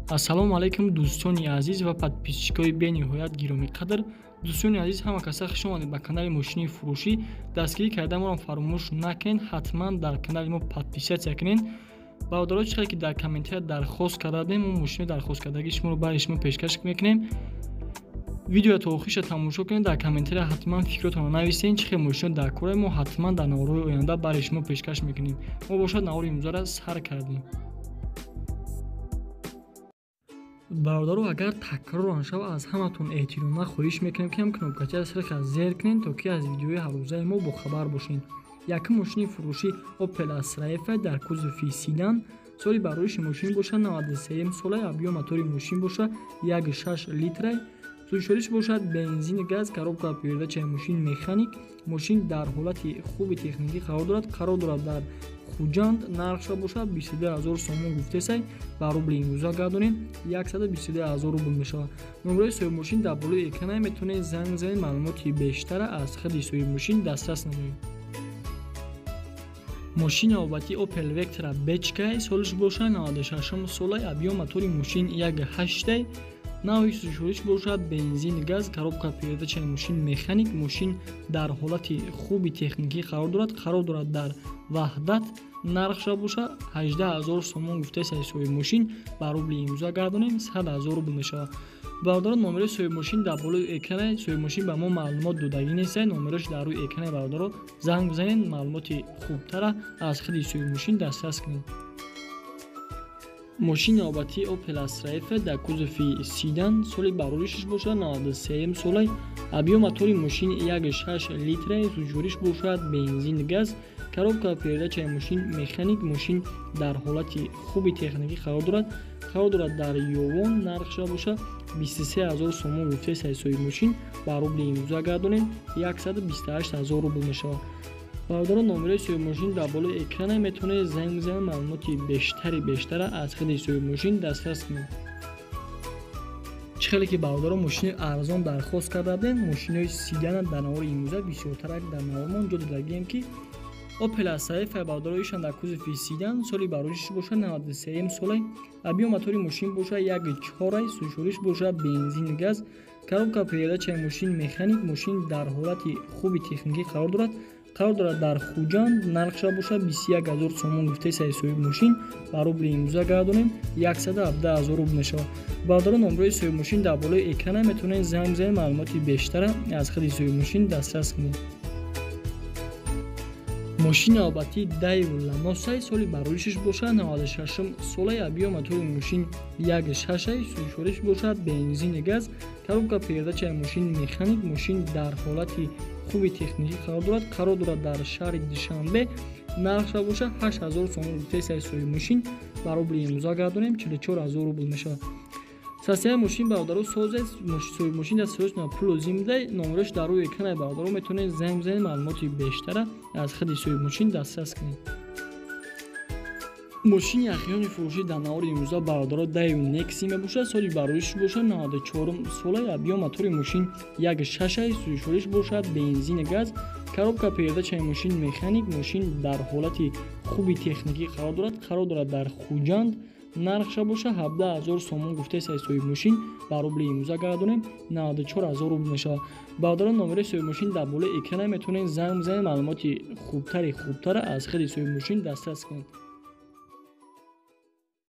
Ассалому алайкум дӯстони азиз ва подписчикои бениҳоят гиромиқадр. Дӯстони азиз, ҳама каса хуш омадед ба канали мошини фурӯшӣ. Дастгирӣ карданро фаромӯш накунед, ҳатман дар канали мо подписатсия кунед. Бародаро, чӣ хеле ки дар комментария дархост карда будем, мо мошини дархосткардагии шуморо барои шумо пешкаш мекунем. Видеоро то охириша тамошо кунед, дар комментария ҳатман фикротонро нависед, чӣ хел мошино дар кораи мо ҳатман дар наворҳои оянда барои шумо пешкаш мекунем. Мо бошад навори имрӯзаро сар кардем. Бародаро, агар такрор нашава, аз ҳаматон эҳтиромона хоҳиш мекунем, ки ҳам кнопкачаро сирха зер кунед, то ки аз видеои ҳаррӯзаи мо бохабар бошед. Якум мошини фурӯшӣ Opel Astra F дар кузови седан. Соли бароиши мошин бошад 93 сола, объём мотори мошин бошад 1.6 литра, сӯзишвориш бошад бензин газ, коробка передачаи мошин механик. Мошин дар ҳолати хуби техникӣ қарор дорад, қарор дорад дар Хуҷанд. Нархша бошад 22000 сомон гуфтесай, ба рубли имрӯза гардонем 122000 рубл мешавад. Номерои соҳибмошин дар болои экрана, метавонед занг занед, маълумоти бештара аз худи соҳибмошин дастрас намоед. Мошини навбатӣ Opel Vectra Бечка, солиш бошад 96 сола, объём мотори мошин 1.8, навъи сӯзишвориш бошад бензин газ, коробка передачаи мошин механик. Мошин дар ҳолати хуби техникӣ қарор дорад, қарор дорад дар Ваҳдат. Нархша бошад 18000 сомон гуфтаи соҳибмошин, ба рубли имрӯза гардонем 100000 рубл мешавад. Бародарон, номерои соҳибмошин дар болои экрана, соҳибмошин ба мо маълумот додагӣ нест, номерош дар рӯи экрана. Бародаро, занг бизанед, маълумоти хубтара аз худи соҳибмошин дастрас кунед. Мошини навбатии Opel Astra F дар кузови седан, соли бароришаш бошад 93 сола, объём мотори мошин 1.6 литра, сӯзишвориш бошад бензин газ, коробка передачаи мошин механик. Мошин дар ҳолати хуби техникӣ қарор дорад, қарор дорад дар Ёвон. Нархша бошад 23000 сомон гуфтаи соҳибмошин, ба рубли имрӯза гардонем 128000 рубл мешавад. Бародарон, номерои соҳибмошин дар болои экрана, метавонед занг бизанед, маълумоти бештара аз худи соҳибмошин дастрас кунед. Чӣ хеле ки бародарон мошини арзон дархост карда будем, мошинои седана дар навори имрӯза бисёртарак дар навормон ҷо додагием, ки Opel Astra F бародаро ишан дар кузови седан, соли бароришаш бошад 93 сола, объём мотори мошин бошад 1.4, сӯзишвориш бошад бензин газ, коробка передачаи мошин механик. Мошин дар ҳолати хуби техникӣ қарор дорад, қарор дорад дар Хуҷанд. Нархша бошад 21000 сомон гуфтаи соҳибмошин, ба рубли имрӯза гардонем 117000 рубл мешавад. Бародарон, номерои соҳибмошин дар болои экрана, метавонед занг бизанед, маълумоти бештара аз худи соҳибмошин дастрас кунед. Мошини навбатии Daewoo Lanos, соли бароришаш бошад 96 сола, объём мотори мошин 1.6, сӯзишвориш бошад бензин газ, коробка передачаи мошин механик. Мошин дар ҳолати хуби техникӣ қарор дорад, қарор дорад дар шаҳри Душанбе. Нархша бошад 8000 сомон гуфтаи соҳибмошин, ба рубли имрӯза гардонем 44000 рубл мешавад. Састияи мошин бародаро созед, соҳибмошин дар сиёсна пул лозим буда, номерош дар рӯи экрана. Бародаро, метавонед занг бизанед, маълумоти бештара аз худи соҳибмошин дастрас кунед. Мошини ахирони фурӯшӣ дар навори имрӯза бародаро Daewoo Nexia мебошад, соли бароришаш бошад 94 сола, объём мотори мошин 1.6, сӯзишвориш бошад бензин газ, коробка передачаи мошин механик. Мошин дар ҳолати хуби техникӣ қарор дорад, қарор дорад дар Хуҷанд. Нархша бошад 17000 сомон гуфтаи соҳибмошин, ба рубли имрӯза гардонем 94000 рубл мешавад. Бародарон, номерои соҳибмошин дар болои экрана, метавонед занг бизанед, маълумоти хубтара аз худи соҳибмошин дастрас кунед.